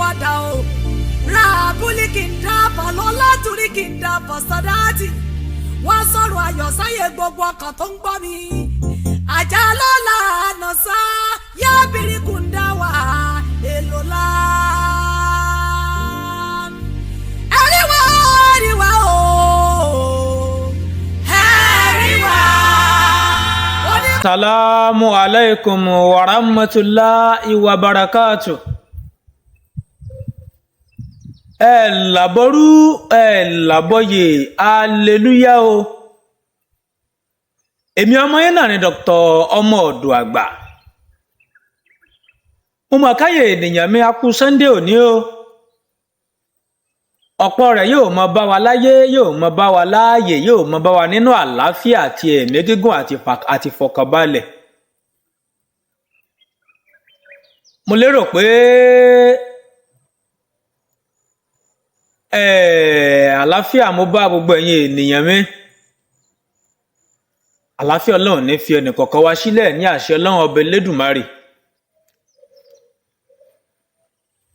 Pìwàdà o, ra búlíkì ń dá bàlọ́lá torí kì í dá bọ̀sọ̀dáàtì. Wọ́n sọ̀rọ̀ ayọ̀ sáyé gbogbo ọkàn tó ń gbọ́ mi. Àjà lọ́la ànàsá yá bìrìkù ń dá wà èlò la. Ẹ̀rí wá, ẹ̀rí wá o, ẹ̀rí wá. Salamu alaikum wa rahmatulahi wa barakatu. Ẹ làbọrú, ẹ làbọyè, aleluya o. Èmi ọmọ yín náà ni Dr. Ọmọ Ọ̀dọ̀ Àgbà. Mo mọ̀ káyè ènìyàn mi, a kú Sunday òní o. Ọ̀pọ̀ rẹ̀ yóò mọ bá wa láyé, yóò mọ bá wa láàyè, yóò mọ bá wa nínú àlàáfíà àti ẹ̀mí gígùn àti ìfọ̀kànbalẹ̀. Mo lérò pé àlàáfíà mo bá gbogbo ẹ̀yin ènìyàn mi. Àlàáfíà Ọlọ́run ní fi ẹnìkọ̀ọ̀kan wá sílẹ̀ ní àṣẹ Ọlọ́run ọba Elédùmarè.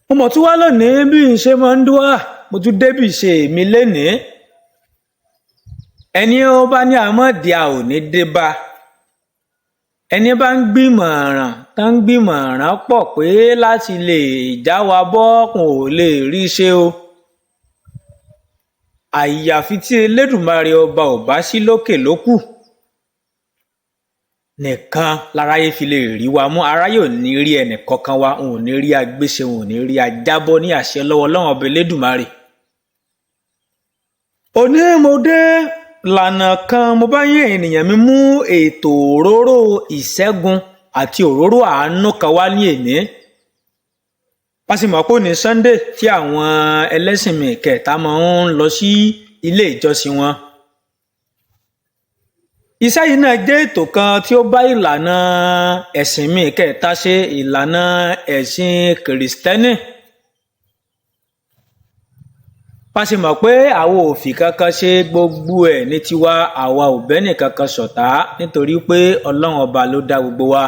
Mo mọ̀ tún wá lónìí bí n ṣe máa ń dúwà, mo tún débì ṣe èmi lénìí. Ẹni ó bá ní àmọ́dí a ò ní dé bá. Ẹni bá ń gbìmọ̀ràn tá ń gbìmọ̀ràn pọ̀ pé láti lè já wa bọ́ kùn ò lè rí ṣe o. Àyàfi tí Elédùmarè ọba ò bá sí lókè lókù nìkan láráyé fi lè rí wa mú. Aráyé ò ní rí ẹnì kankan wa, òun ò ní rí agbéṣe, òun ò ní rí ajábọ́ ní àṣẹ lọ́wọ́ Ọlọ́run ọba Elédùmarè. Òní mo dé lànà kan, mo bá yín ènìyàn mi mú ètò òróró ìṣẹ́gun àti òróró àánú kan wá ní èní. Pásímọ̀ pé ní Sunday tí àwọn ẹlẹ́sìn mi kẹta máa ń lọ sí ilé ìjọsìn wọn. Iṣẹ́ yìí náà jẹ́ ètò kan tí ó bá ìlànà ẹ̀sìn mi kẹta ṣe, ìlànà ẹ̀sìn Kìrìsìtẹ́nì. Pásímọ̀ pé àwọn ò fi kankan ṣe, gbogbo ẹ̀ ní tiwa, àwa ò bẹ́nì kankan ṣọ̀tá nítorí pé Ọlọ́run ọba ló dá gbogbo wa.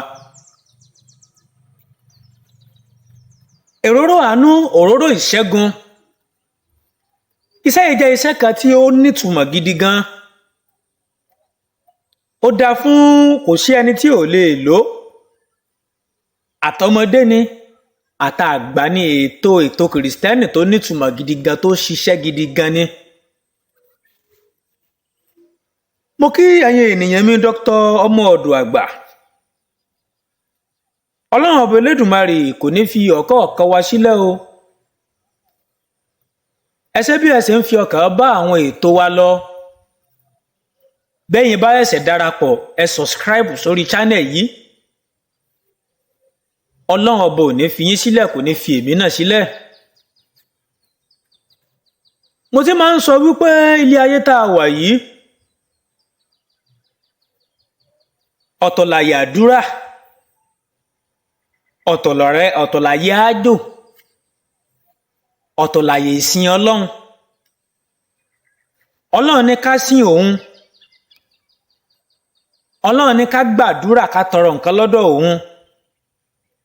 Òróró àánú, òróró ìṣẹ́gun. Iṣẹ́ yìí jẹ́ iṣẹ́ kan tí ó nítumọ̀ gidi gan. Ó dáa fún kò sí ẹni tí ò lè lò. Àtọmọdé ni àtàgbà ni, ètò Kìrìsìtẹ́nì tó nítumọ̀ gidi gan, tó ṣiṣẹ́ gidi gan ni. Mo kí ẹ̀yin ènìyàn mi, Dr. Ọmọ Ọ̀dọ̀ Àgbà. Ọlọ́run ọba Elédùmarè kò ní fi ọ̀kọ̀ọ̀kan wa sílẹ̀ o. Ẹ ṣé bí ẹ ṣe ń fi ọkàn bá àwọn ètò wa lọ. Bẹ́yìn bá ẹ̀ṣẹ̀ darapọ̀, ẹ subscribe sórí channel yìí. Ọlọ́run ọba ò ní fi yín sílẹ̀, kò ní fi èmi náà sílẹ̀. Mo ti máa ń sọ wípé ilé ayé tá a wà yìí, ọ̀tọ̀ làyè àdúrà, ọ̀tọ̀ lọ̀rẹ́, ọ̀tọ̀ làyè àjò, ọ̀tọ̀ làyè ìsìn Ọlọ́run. Ọlọ́run ní ká sìn òun. Ọlọ́run ní ká gbàdúrà, ká tọrọ nǹkan lọ́dọ̀ òun.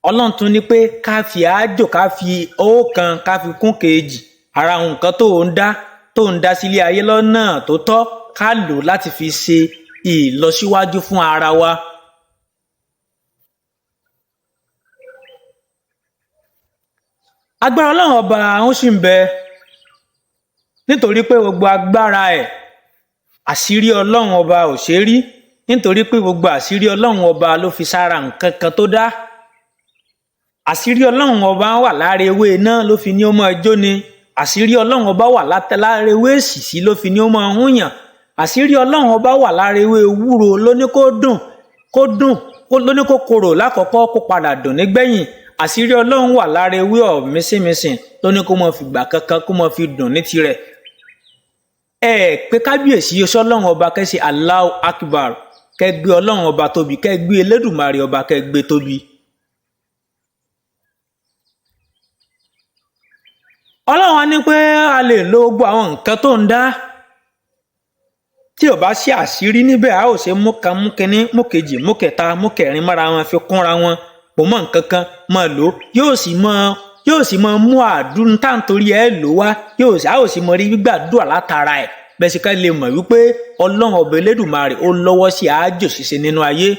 Ọlọ́run tún ní pé ká fi àjò, ká fi owó kan, ká fi kún kejì ara nǹkan tó ń dá sílé ayé lọ́nà tó tọ́, ká lò láti fi ṣe ìlọsíwájú fún ara wa. Agbára Ọlọ́run ọba ó sì ń bẹ, nítorí pé gbogbo agbára ẹ̀, àṣírí Ọlọ́run ọba ò ṣe rí, nítorí pé gbogbo àṣírí Ọlọ́run ọba ló fi sára nǹkan kan tó dá. Àṣírí Ọlọ́run ọba wà lára ewé iná ló fi ní ó máa jó ni. Àṣírí Ọlọ́run ọba wà lára ewé èsìsì ló fi ní ó máa húnyàn. Àṣírí Ọlọ́run ọba wà lára ewé ewúro ló ní kó dùn, kó dùn, ló ní kó korò lákọ̀ọ́kọ́, kó padà dùn nígbẹ̀yìn. Àṣírí Ọlọ́run wà lára ewé ọ̀mísìmísìn ló ní kó máa fìgbà kankan kó máa fi dùn ní tirẹ̀. Ẹ pé kábíyèsí Ọlọ́run ọba kẹ́sì Allahu Akbar, kẹ́ gbé Ọlọ́run ọba tóbi, kẹ́ gbé Elédùmarè ọba, kẹ́ gbé tóbi. Ọlọ́run á ní pé a lè lo gbogbo àwọn nǹkan tó ń dá. Tí ò bá sí àṣírí níbẹ̀, a ó ṣe mú kan, mú kínní, mú kejì, mú kẹta, mú kẹrin mọ́ra wọn, fi kúnra wọn pò mọ́ nǹkan kan máa lò ó, Yóò sì máa mú àdúrà tá à ń torí ẹ lò wá, yóò sì a ó sì mọ rí gbígbàdúrà látara ẹ̀. Bẹ́ẹ̀ sì ká lè mọ̀ wípé Ọlọ́run ọba Elédùmarè ó lọ́wọ́ sí àájò ṣíṣe nínú ayé.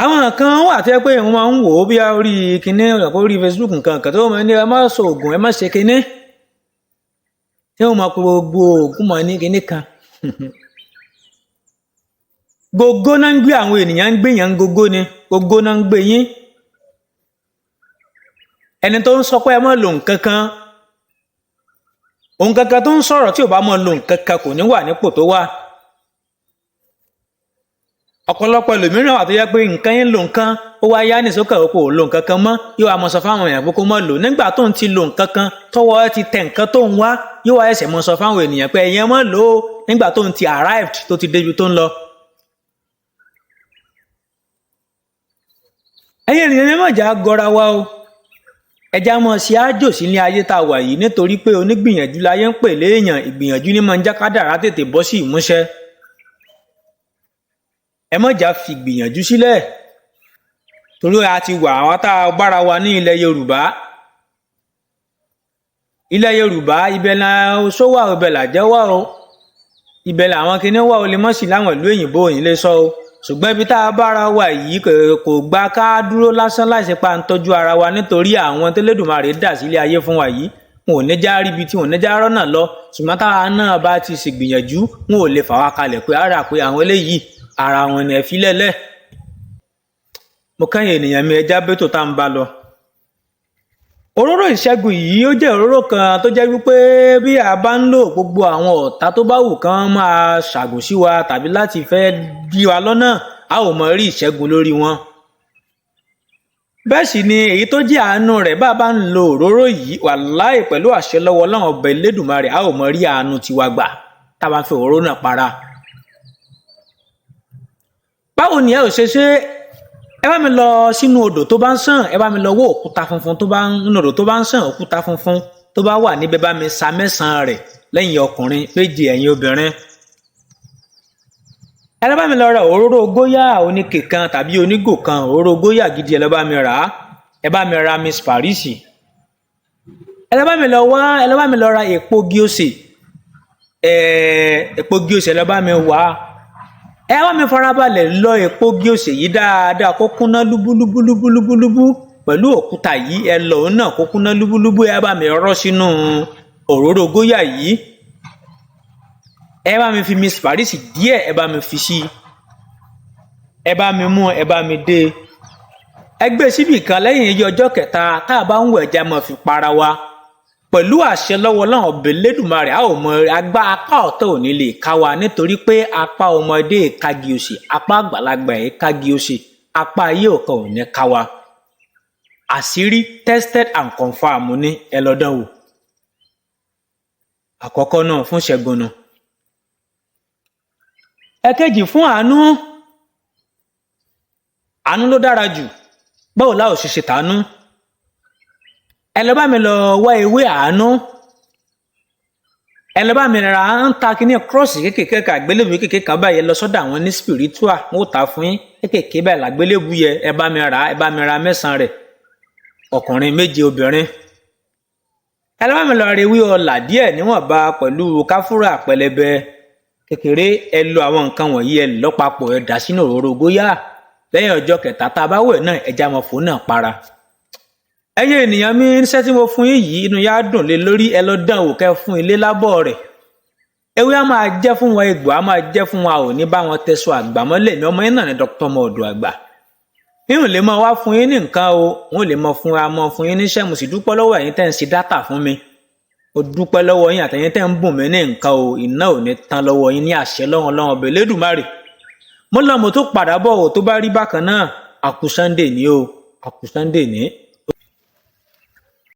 Àwọn kan wà tó yẹ pé wọ́n máa ń wò ó bí orí kinní orí Facebook nǹkan kan tó máa ń ní ẹ má sọ oògùn, ẹ má ṣe kinní, tí wọ́n máa pe gbogbo oògùn mọ́ ní kinní kan. Gógó náà ń gbé àwọn ènìyàn ń gbé yẹn ń gógó ni, gógó náà ń gbé yín. Ẹni tó ń sọ pé ẹ má lo nǹkan kan, òun kankan tó ń sọ̀rọ̀ tí ò bá má lo nǹkan kan kò ní wà nípò tó wà. Ọ̀pọ̀lọpọ̀ ẹlòmíràn wà tó yẹ pé nǹkan yẹn lo nǹkan, ó wá yá nìsókè òkú ò lo nǹkan kan mọ́, yóò wá mọ sọ fáwọn èèyàn pé kó má lò. Nígbà tó ń ti lo nǹkan kan tọwọ́ ẹ ti tẹ nǹkan tó ń wá, yóò wá ẹsẹ̀ mọ sọ fáwọn ènìyàn pé ẹ̀yin ẹ má lò ó, nígbà tó ń ti arrived, tó ti débi tó ń lọ. Ẹ̀yin ènìyàn ẹ má jà gọra wa o, ẹja mọ̀ sí àjò sí ní ayé tá a wà yìí, nítorí pé onígbìyànjú láyé ń pè léèyàn, ìgbìyànjú ní máa ń já kádàrá tètè bọ́ sí ìmúṣẹ. Ẹ má jà fi gbìyànjú sílẹ̀, torí a ti wà àwọn tá a bára wa ní ilẹ̀ Yorùbá. Ilẹ̀ Yorùbá ibẹ̀ la oṣó wà, ibẹ̀ làjẹ́ wà o, ibẹ̀ làwọn kinní wà o, lè mọ̀ sí láwọn ìlú òyìnbó òyìn lè sọ o. Ṣùgbọ́n ibi tá a bára wa yìí kò gba ká dúró lásán láìsí pa ń tọ́jú ara wa, nítorí àwọn tẹ́lẹ̀dùmarè dà sílé ayé fún wa yìí, wọn ò ní já ríbi tí wọn ò ní já rọ́nà lọ. Ṣùgbọ́n táwa náà bá ti ṣègbìyànjú, wọn ò lè fà wá kalẹ̀ pé ara pé àwọn eléyìí ara wọn ni ẹ fi lẹ́lẹ̀. Mo kẹ́yìn ènìyàn mi, ẹja bẹ́tò tá à ń bá lọ. Òróró ìṣẹ́gun yìí ó jẹ́ òróró kan tó jẹ́ wípé bí a bá ń lò, gbogbo àwọn ọ̀tá tó bá wù kán máa ṣàgùn sí wa tàbí láti fẹ́ dí wa lọ́nà, a ò mọ̀ rí ìṣẹ́gun lórí wọn. Bẹ́ẹ̀ sì ni èyí tó jẹ́ àánú rẹ̀, bá a bá ń lo òróró yìí, wàláì pẹ̀lú àṣẹ lọ́wọ́ Ọlọ́run ọba Elédùmarè, a ò mọ̀ rí àánú tiwa gbà tá a bá fi òróró náà para. Báwo ni ẹ ò ṣe ṣe? Ẹ bá mi lọ sínú odò tó bá ń sàn, ẹ bá mi lọ wó òkúta funfun tó bá ń nínú odò tó bá ń sàn, òkúta funfun tó bá wà níbẹ̀, bá mi sa mẹ́sàn-án rẹ̀ lẹ́yìn ọkùnrin, méje ẹ̀yin obìnrin. Ẹ lọ bá mi lọ ra òróró góyà oníke kan tàbí onígò kan, òróró góyà gidi ẹ lọ bá mi rà á. Ẹ bá mi ra Miss Paris. Ẹ lọ bá mi lọ wá, ẹ lọ bá mi lọ ra èpo gíòsè, èpo gíòsè ẹ lọ bá mi wá. Ẹ wá mi farabalẹ̀ lọ èpo gíòsè yìí dáadáa kó kúnná lúbúlúbúlúbúlúbú pẹ̀lú òkúta yìí, ẹ lọ òun náà kó kúnná lúbúlúbú, ẹ bá mi rọ́ sínú òróró góyà yìí. Ẹ bá mi fi Miss Paris díẹ̀, ẹ bá mi fi sí i, ẹ bá mi mú, ẹ bá mi dé, ẹ gbé síbì kan lẹ́yìn iye ọjọ́ kẹta tá a bá ń wẹ̀, ẹja máa fi para wa pẹ̀lú àṣẹ lọ́wọ́ Ọlọ́run ọba Elédùmarè. A ò mọ agbá apá ọ̀tọ̀ ò ní lè ká wa, nítorí pé apá ọmọdé kági òsì, apá àgbàlagbà ẹ̀ kági òsì, apá ayé ọ̀kan ò ní ká wa. Àṣírí tested and confirmed ní, ẹ lọ dán wò. Àkọ́kọ́ náà fún ṣẹ́gun náà. Ẹ̀kejì fún àánú. Àánú ló dára jù. Báwo la ò ṣe ṣe tàánú? Ẹ lọ bá mi lọ wá ewé àánú. Ẹ lọ bá mi ra ń ta kíní kírọ́ọ̀sì kékèké kan, àgbélébùú kékèké kan báyìí, lọ sọ́dọ̀ àwọn ní spiritual, wọn ò tà fún yín kékèké báyìí làgbélébùú yẹ. Ẹ bá mi rà, ẹ bá mi ra mẹ́sàn-án rẹ̀, ọkùnrin méje, obìnrin. Ẹ lọ bá mi lọ rí ewé ọlà díẹ̀ níwọ̀nba pẹ̀lú káfúrà pẹlẹbẹ kékeré. Ẹ lo àwọn nǹkan wọ̀nyí, ẹ lọ papọ̀, ẹ dà sínú òróró góyà. Lẹ́yìn ọjọ́ kẹta tá a bá wẹ̀ náà, ẹja mọ̀ fún náà para. Ẹ̀yin ènìyàn mi, níṣẹ́ tí mo fún yín yìí, inú yá dùn lé lórí. Ẹ lọ dán wò, kẹ́ fún ilé lábọ̀ rẹ̀. Ewé á máa jẹ́ fún wọn, egbò á máa jẹ́ fún wa, ò ní bá wọn tẹ̀sọ àgbà mọ́lẹ̀. Mi ọmọ yín náà ni Dr. Ọmọ-Ọ̀dọ̀ Àgbà. Yín lè máa wá fún yín ní nǹkan o, wọn lè máa fún wa, máa fún yín níṣẹ́. Mo sì dúpẹ́ lọ́wọ́ ẹ̀yin tẹ́ ń ṣe dátà fún mi. Mo dúpẹ́ lọ́wọ́ yín àtẹ̀yin tẹ́ ń bùn mí ní nǹkan o. Iná ò ní tán lọ́wọ́ yín ní àṣẹ lọ́wọ́ Ọlọ́run ọbẹ̀ Elédùmarè. Mo lọ, mo tó padà bọ̀ o, tó bá rí bákan náà. Àkú Sunday ní o, àkú Sunday ní.